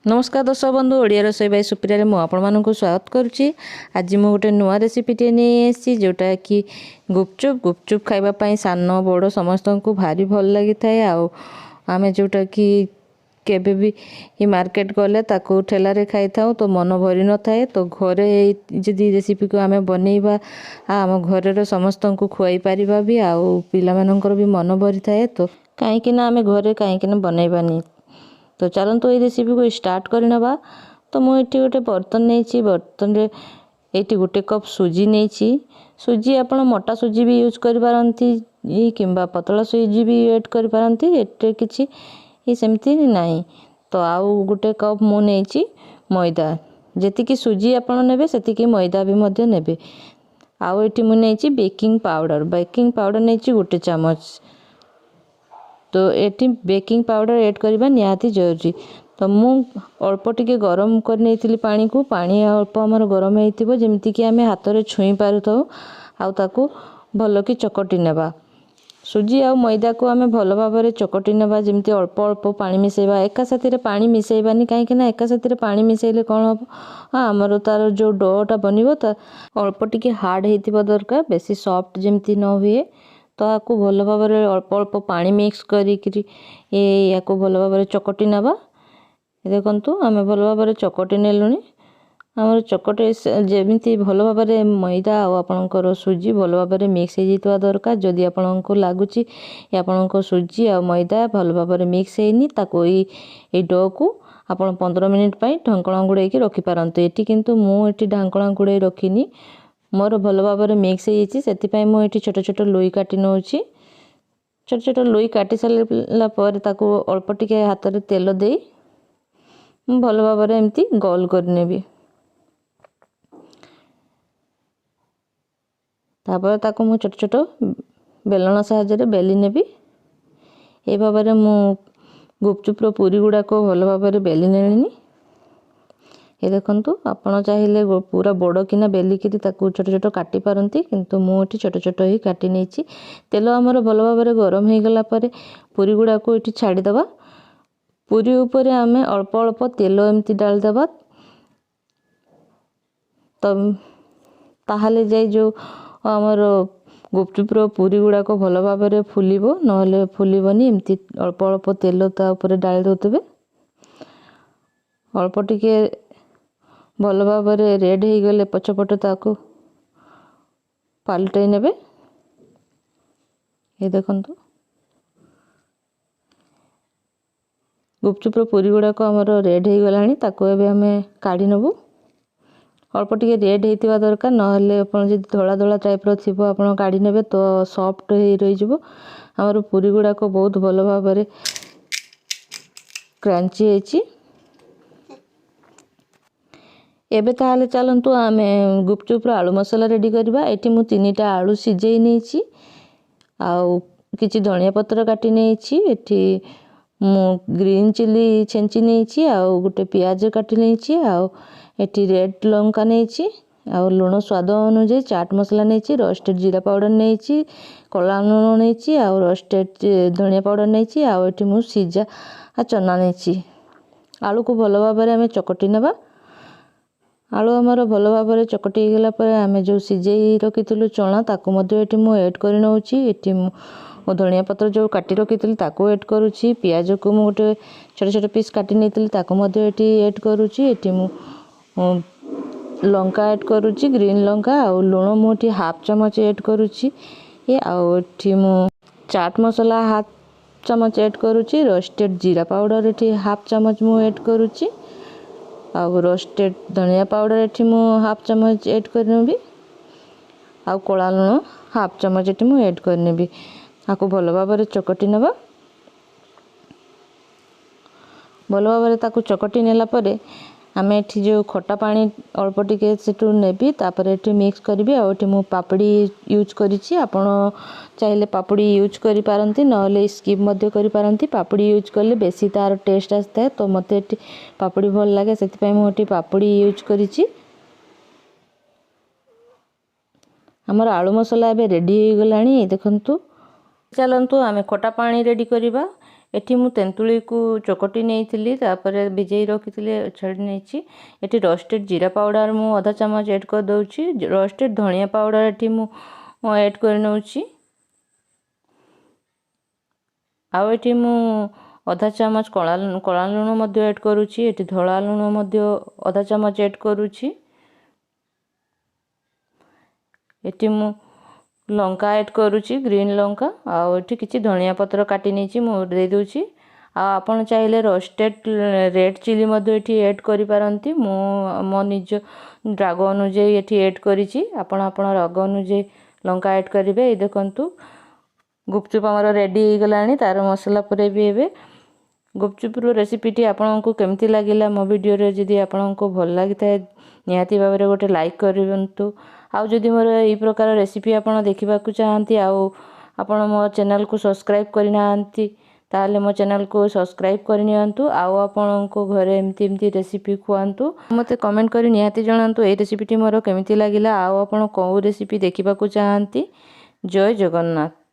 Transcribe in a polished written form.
ନମସ୍କାର ଦର୍ଶକ ବନ୍ଧୁ, ଓଡ଼ିଆ ରୋଷେଇ ବାଇ ସୁପ୍ରିୟାରେ ମୁଁ ଆପଣମାନଙ୍କୁ ସ୍ୱାଗତ କରୁଛି। ଆଜି ମୁଁ ଗୋଟେ ନୂଆ ରେସିପିଟିଏ ନେଇ ଆସିଛି, ଯେଉଁଟାକି ଗୁପଚୁପ୍। ଗୁପଚୁପ୍ ଖାଇବା ପାଇଁ ସାନ ବଡ଼ ସମସ୍ତଙ୍କୁ ଭାରି ଭଲ ଲାଗିଥାଏ। ଆଉ ଆମେ ଯେଉଁଟାକି କେବେ ବି ମାର୍କେଟ ଗଲେ ତାକୁ ଠେଲାରେ ଖାଇଥାଉ ତ ମନ ଭରି ନଥାଏ। ତ ଘରେ ଯଦି ରେସିପିକୁ ଆମେ ବନେଇବା, ଆମ ଘରର ସମସ୍ତଙ୍କୁ ଖୁଆଇ ପାରିବା ବି, ଆଉ ପିଲାମାନଙ୍କର ବି ମନ ଭରିଥାଏ। ତ କାହିଁକିନା ଆମେ ଘରେ କାହିଁକିନା ବନେଇବାନି? ତ ଚାଲନ୍ତୁ ଏଇ ରେସିପିକୁ ଷ୍ଟାର୍ଟ କରିନେବା। ତ ମୁଁ ଏଠି ଗୋଟେ ବର୍ତ୍ତନ ନେଇଛି। ବର୍ତ୍ତନରେ ଏଇଠି ଗୋଟେ କପ୍ ସୁଜି ନେଇଛି। ସୁଜି ଆପଣ ମୋଟା ସୁଜି ବି ୟୁଜ୍ କରିପାରନ୍ତି କିମ୍ବା ପତଳା ସୁଜି ବି ଆଡ଼୍ କରିପାରନ୍ତି, ଏଥିରେ କିଛି ସେମିତି ନାହିଁ। ତ ଆଉ ଗୋଟେ କପ୍ ମୁଁ ନେଇଛି ମଇଦା। ଯେତିକି ସୁଜି ଆପଣ ନେବେ, ସେତିକି ମଇଦା ବି ମଧ୍ୟ ନେବେ। ଆଉ ଏଠି ମୁଁ ନେଇଛି ବେକିଂ ପାଉଡ଼ର। ବେକିଂ ପାଉଡ଼ର ନେଇଛି ଗୋଟେ ଚାମଚ। ତ ଏଠି ବେକିଂ ପାଉଡ଼ର ଏଡ଼୍ କରିବା ନିହାତି ଜରୁରୀ। ତ ମୁଁ ଅଳ୍ପ ଟିକେ ଗରମ କରି ନେଇଥିଲି ପାଣିକୁ। ପାଣି ଅଳ୍ପ ଆମର ଗରମ ହେଇଥିବ, ଯେମିତିକି ଆମେ ହାତରେ ଛୁଇଁ ପାରୁଥାଉ। ଆଉ ତାକୁ ଭଲକି ଚକଟି ନେବା। ସୁଜି ଆଉ ମଇଦାକୁ ଆମେ ଭଲ ଭାବରେ ଚକଟି ନେବା, ଯେମିତି ଅଳ୍ପ ଅଳ୍ପ ପାଣି ମିଶାଇବା, ଏକା ସାଥିରେ ପାଣି ମିଶାଇବାନି। କାହିଁକିନା ଏକା ସାଥିରେ ପାଣି ମିଶାଇଲେ କ'ଣ ହେବ? ଆମର ତା'ର ଯେଉଁ ଡୋଟା ବନିବ ତା ଅଳ୍ପ ଟିକେ ହାର୍ଡ଼ ହେଇଥିବା ଦରକାର, ବେଶୀ ସଫ୍ଟ ଯେମିତି ନ ହୁଏ। ତ ଆକୁ ଭଲ ଭାବରେ ଅଳ୍ପ ଅଳ୍ପ ପାଣି ମିକ୍ସ କରିକିରି ୟାକୁ ଭଲ ଭାବରେ ଚକଟି ନେବା। ଦେଖନ୍ତୁ, ଆମେ ଭଲ ଭାବରେ ଚକଟି ନେଲୁଣି। ଆମର ଚକଟି ଯେମିତି ଭଲ ଭାବରେ ମଇଦା ଆଉ ଆପଣଙ୍କର ସୁଜି ଭଲ ଭାବରେ ମିକ୍ସ ହେଇଯାଇଥିବା ଦରକାର। ଯଦି ଆପଣଙ୍କୁ ଲାଗୁଛି ଆପଣଙ୍କ ସୁଜି ଆଉ ମଇଦା ଭଲ ଭାବରେ ମିକ୍ସ ହେଇନି, ତାକୁ ଏଇ ଡୋକୁ ଆପଣ 15 ମିନିଟ୍ ପାଇଁ ଢାଙ୍କଣା ଘୋଡ଼େଇକି ରଖିପାରନ୍ତି। ଏଠି କିନ୍ତୁ ମୁଁ ଏଠି ଢାଙ୍କଣା ଘୋଡ଼େଇ ରଖିନି, ମୋର ଭଲ ଭାବରେ ମିକ୍ସ ହେଇଯାଇଛି। ସେଥିପାଇଁ ମୁଁ ଏଠି ଛୋଟ ଛୋଟ ଲୋଇ କାଟି ନେଉଛି। ଛୋଟ ଛୋଟ ଲୋଇ କାଟି ସାରିଲା ପରେ ତାକୁ ଅଳ୍ପ ଟିକେ ହାତରେ ତେଲ ଦେଇ ମୁଁ ଭଲ ଭାବରେ ଏମିତି ଗୋଲ କରିନେବି। ତାପରେ ତାକୁ ମୁଁ ଛୋଟ ଛୋଟ ବେଲଣ ସାହାଯ୍ୟରେ ବେଲି ନେବି। ଏହି ଭାବରେ ମୁଁ ଗୁପଚୁପ୍ର ପୁରୀ ଗୁଡ଼ାକ ଭଲ ଭାବରେ ବେଲି ନେଲିଣି। ଏ ଦେଖନ୍ତୁ, ଆପଣ ଚାହିଁଲେ ପୁରା ବଡ଼ କିନା ବେଲିକିରି ତାକୁ ଛୋଟ ଛୋଟ କାଟି ପାରନ୍ତି, କିନ୍ତୁ ମୁଁ ଏଠି ଛୋଟ ଛୋଟ ହିଁ କାଟି ନେଇଛି। ତେଲ ଆମର ଭଲ ଭାବରେ ଗରମ ହେଇଗଲା ପରେ ପୁରୀ ଗୁଡ଼ାକୁ ଏଠି ଛାଡ଼ିଦେବା। ପୁରୀ ଉପରେ ଆମେ ଅଳ୍ପ ଅଳ୍ପ ତେଲ ଏମିତି ଡାଳିଦେବା, ତ ତାହେଲେ ଯାଇ ଯେଉଁ ଆମର ଗୁପଚୁପ୍ର ପୁରୀ ଗୁଡ଼ାକ ଭଲ ଭାବରେ ଫୁଲିବ, ନହେଲେ ଫୁଲିବନି। ଏମିତି ଅଳ୍ପ ଅଳ୍ପ ତେଲ ତା ଉପରେ ଡାଳି ଦେଉଥିବେ। ଅଳ୍ପ ଟିକେ ଭଲ ଭାବରେ ରେଡ଼୍ ହେଇଗଲେ ପଛପଟ ତାକୁ ପାଲଟେଇ ନେବେ। ଏ ଦେଖନ୍ତୁ, ଗୁପଚୁପ୍ର ପୁରୀ ଗୁଡ଼ାକ ଆମର ରେଡ଼୍ ହେଇଗଲାଣି। ତାକୁ ଏବେ ଆମେ କାଢ଼ି ନେବୁ। ଅଳ୍ପ ଟିକେ ରେଡ଼୍ ହେଇଥିବା ଦରକାର, ନହେଲେ ଆପଣ ଯଦି ଧଳା ଧଳା ଟାଇପ୍ର ଥିବ ଆପଣ କାଢ଼ି ନେବେ ତ ସଫ୍ଟ ହେଇ ରହିଯିବ। ଆମର ପୁରୀ ଗୁଡ଼ାକ ବହୁତ ଭଲ ଭାବରେ କ୍ରଞ୍ଚି ହେଇଛି। ଏବେ ତାହେଲେ ଚାଲନ୍ତୁ ଆମେ ଗୁପଚୁପ୍ର ଆଳୁ ମସଲା ରେଡ଼ି କରିବା। ଏଠି ମୁଁ 3ଟା ଆଳୁ ସିଝେଇ ନେଇଛି ଆଉ କିଛି ଧନିଆ ପତ୍ର କାଟି ନେଇଛି। ଏଠି ମୁଁ ଗ୍ରୀନ୍ ଚିଲି ଛେଞ୍ଚି ନେଇଛି ଆଉ ଗୋଟେ ପିଆଜ କାଟି ନେଇଛି, ଆଉ ଏଠି ରେଡ଼୍ ଲଙ୍କା ନେଇଛି, ଆଉ ଲୁଣ ସ୍ୱାଦ ଅନୁଯାୟୀ, ଚାଟ୍ ମସଲା ନେଇଛି, ରୋଷ୍ଟେଡ଼ ଜିରା ପାଉଡ଼ର ନେଇଛି, କଳା ଲୁଣ ନେଇଛି ଆଉ ରୋଷ୍ଟେଡ଼ ଧନିଆ ପାଉଡ଼ର ନେଇଛି, ଆଉ ଏଠି ମୁଁ ସିଝା ଚନା ନେଇଛି। ଆଳୁକୁ ଭଲ ଭାବରେ ଆମେ ଚକଟି ନେବା। ଆଳୁ ଆମର ଭଲ ଭାବରେ ଚକଟି ହେଇଗଲା ପରେ ଆମେ ଯେଉଁ ସିଝେଇ ରଖିଥିଲୁ ଚଣା, ତାକୁ ମଧ୍ୟ ଏଠି ମୁଁ ଏଡ଼୍ କରି ନେଉଛି। ଏଠି ମୁଁ ଧନିଆ ପତ୍ର ଯେଉଁ କାଟି ରଖିଥିଲି ତାକୁ ଏଡ଼୍ କରୁଛି। ପିଆଜକୁ ମୁଁ ଗୋଟେ ଛୋଟ ଛୋଟ ପିସ୍ କାଟି ନେଇଥିଲି, ତାକୁ ମଧ୍ୟ ଏଠି ଏଡ଼୍ କରୁଛି। ଏଠି ମୁଁ ଲଙ୍କା ଏଡ଼୍ କରୁଛି, ଗ୍ରୀନ୍ ଲଙ୍କା, ଆଉ ଲୁଣ ମୁଁ ଏଠି ହାଫ୍ ଚାମଚ ଏଡ଼୍ କରୁଛି। ଆଉ ଏଠି ମୁଁ ଚାଟ୍ ମସଲା ହାଫ୍ ଚାମଚ ଏଡ଼୍ କରୁଛି। ରୋଷ୍ଟେଡ଼ ଜିରା ପାଉଡ଼ର ଏଠି ହାଫ୍ ଚାମଚ ମୁଁ ଏଡ଼୍ କରୁଛି, ଆଉ ରୋଷ୍ଟେଡ଼ ଧନିଆ ପାଉଡ଼ର ଏଠି ମୁଁ ହାଫ୍ ଚାମଚ ଏଡ଼୍ କରିନେବି, ଆଉ କଳା ଲୁଣ ହାଫ୍ ଚାମଚ ଏଠି ମୁଁ ଏଡ଼୍ କରିନେବି। ତାକୁ ଭଲ ଭାବରେ ଚକଟି ନେବା। ଭଲ ଭାବରେ ତାକୁ ଚକଟି ନେଲା ପରେ ଆମେ ଏଠି ଯେଉଁ ଖଟା ପାଣି ଅଳ୍ପ ଟିକେ ସେଠୁ ନେବି, ତାପରେ ଏଠି ମିକ୍ସ କରିବି। ଆଉ ଏଠି ମୁଁ ପାପଡ଼ି ୟୁଜ୍ କରିଛି। ଆପଣ ଚାହିଁଲେ ପାପଡ଼ି ୟୁଜ୍ କରିପାରନ୍ତି, ନହେଲେ ସ୍କିପ୍ ମଧ୍ୟ କରିପାରନ୍ତି। ପାପଡ଼ି ୟୁଜ୍ କଲେ ବେଶୀ ତା'ର ଟେଷ୍ଟ ଆସିଥାଏ। ତ ମୋତେ ଏଠି ପାପଡ଼ି ଭଲ ଲାଗେ, ସେଥିପାଇଁ ମୁଁ ଏଠି ପାପଡ଼ି ୟୁଜ୍ କରିଛି। ଆମର ଆଳୁ ମସଲା ଏବେ ରେଡ଼ି ହେଇଗଲାଣି, ଦେଖନ୍ତୁ। ଚାଲନ୍ତୁ ଆମେ ଖଟା ପାଣି ରେଡ଼ି କରିବା। ଏଠି ମୁଁ ତେନ୍ତୁଳିକୁ ଚକଟି ନେଇଥିଲି, ତାପରେ ଭିଜେଇ ରଖିଥିଲି, ଛାଡ଼ି ନେଇଛି। ଏଠି ରୋଷ୍ଟେଡ଼ ଜିରା ପାଉଡ଼ର ମୁଁ ଅଧା ଚାମଚ ଏଡ଼୍ କରିଦେଉଛି। ରୋଷ୍ଟେଡ଼ ଧନିଆ ପାଉଡ଼ର ଏଠି ମୁଁ ଏଡ଼୍ କରିନେଉଛି। ଆଉ ଏଠି ମୁଁ ଅଧା ଚାମଚ କଳା ଲୁଣ ମଧ୍ୟ ଏଡ଼୍ କରୁଛି। ଏଠି ଧଳା ଲୁଣ ମଧ୍ୟ ଅଧା ଚାମଚ ଏଡ଼୍ କରୁଛି। ଏଠି ମୁଁ ଲଙ୍କା ଏଡ଼୍ କରୁଛି, ଗ୍ରୀନ୍ ଲଙ୍କା। ଆଉ ଏଠି କିଛି ଧନିଆ ପତ୍ର କାଟି ନେଇଛି, ମୁଁ ଦେଇଦେଉଛି। ଆଉ ଆପଣ ଚାହିଁଲେ ରୋଷ୍ଟେଡ଼ ରେଡ଼୍ ଚିଲି ମଧ୍ୟ ଏଠି ଏଡ଼୍ କରିପାରନ୍ତି। ମୁଁ ମୋ ନିଜ ରାଗ ଅନୁଯାୟୀ ଏଠି ଏଡ଼୍ କରିଛି। ଆପଣ ଆପଣ ରାଗ ଅନୁଯାୟୀ ଲଙ୍କା ଏଡ଼୍ କରିବେ। ଏଇ ଦେଖନ୍ତୁ, ଗୁପଚୁପ୍ ଆମର ରେଡ଼ି ହେଇଗଲାଣି ତାର ମସଲା ପରେ ବି। ଏବେ ଗୁପଚୁପ୍ର ରେସିପିଟି ଆପଣଙ୍କୁ କେମିତି ଲାଗିଲା? ମୋ ଭିଡ଼ିଓରେ ଯଦି ଆପଣଙ୍କୁ ଭଲ ଲାଗିଥାଏ, ନିହାତି ଭାବରେ ଗୋଟେ ଲାଇକ୍ କରନ୍ତୁ। ଆଉ ଯଦି ମୋର ଏଇ ପ୍ରକାର ରେସିପି ଆପଣ ଦେଖିବାକୁ ଚାହାନ୍ତି, ଆଉ ଆପଣ ମୋ ଚ୍ୟାନେଲକୁ ସବସ୍କ୍ରାଇବ୍ କରିନାହାନ୍ତି, ତାହେଲେ ମୋ ଚ୍ୟାନେଲକୁ ସବସ୍କ୍ରାଇବ୍ କରିନିଅନ୍ତୁ। ଆଉ ଆପଣଙ୍କୁ ଘରେ ଏମିତି ଏମିତି ରେସିପି ଖୁଆନ୍ତୁ। ମୋତେ କମେଣ୍ଟ କରି ନିହାତି ଜଣାନ୍ତୁ ଏଇ ରେସିପିଟି ମୋର କେମିତି ଲାଗିଲା, ଆଉ ଆପଣ କେଉଁ ରେସିପି ଦେଖିବାକୁ ଚାହାନ୍ତି। ଜୟ ଜଗନ୍ନାଥ।